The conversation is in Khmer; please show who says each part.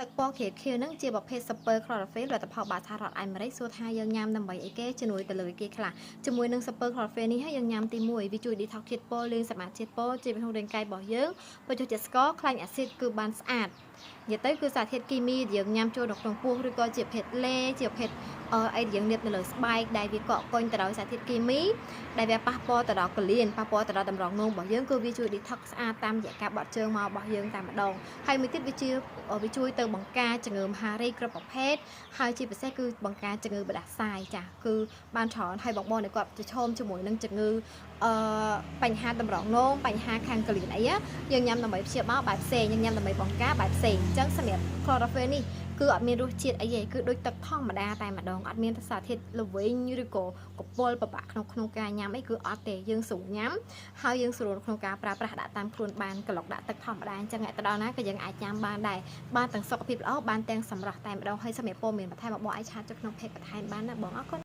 Speaker 1: ទឹកពណ៌ខៀវខៀវហ្នឹងជាប្រភេទ Super Chlorophyll ផលិតផលបាសហរដ្ឋអាមេរិកសួរថាយើងញ៉ាំដើម្បីអីគេជំនួយទៅលើគេខ្លះជាមួយនឹង Super Chlorophyll នេះហើយយើងញ៉ាំទី1វាជួយ detox ជាតិពុលលាងសម្អាតជាតិពុលជាក្នុងរាងកាយរបស់យើងបញ្ចុះជាតិស្ករខ្លាញ់អាស៊ីតគឺបានស្អាតនិយាយទៅគឺសារធាតុគីមីដែលយើងញ៉ាំចូលនៅក្នុងពោះឬក៏ជាភេទលេជាភេទអឺអីដែលយើងលាបនៅលើស្បែកដែលវាកកកុញទៅដោយសារធាតុគីមីដែលវាប៉ះពាល់ទៅដល់កលៀនប៉ះពាល់ទៅដល់តម្រងនោមរបស់យើងគឺវាជួយ detox ស្អាតតាមរយៈការបត់ជើងមករបស់យើងតែម្ដងហើយមួយទៀតវាជាវាជួយទៅបង្ការជំងឺមហារីកគ្រប់ប្រភេទហើយជាពិសេសគឺបង្ការជំងឺបដាសាយចាគឺបានច្រើនហើយបងបងដែលគាត់ប្រឈមជាមួយនឹងជំងឺអឺបញ្ហាតម្រងនោមបញ្ហាខាងកលៀនអីយើងញ៉ាំដើម្បីព្យាបាលបែបផ្សេងយើងញ៉ាំដើម្បីបង្ការបែបផ្សេងអញ្ចឹងសម្រាប់ chlorophyll នេះគឺអត់មានរសជាតិអីទេគឺដូចទឹកធម្មតាតែម្ដងអត់មានសារធាតុល្វីងឬក៏កពុលពិបាកក្នុងក្នុងការញ៉ាំអីគឺអត់ទេយើងស្រួលញ៉ាំហើយយើងស្រួលក្នុងការប្រើប្រាស់ដាក់តាមខ្លួនបានកឡុកដាក់ទឹកធម្មតាអញ្ចឹងទៅដល់ណាក៏យើងអាចញ៉ាំបានដែរបានទាំងសុខភាពល្អបានទាំងសម្រស់តែម្ដងហើយសម្រាប់ព័ត៌មានបន្ថែមបងអាច chat ចុះក្នុង page បន្ថែមបានណាបងអរគុណ។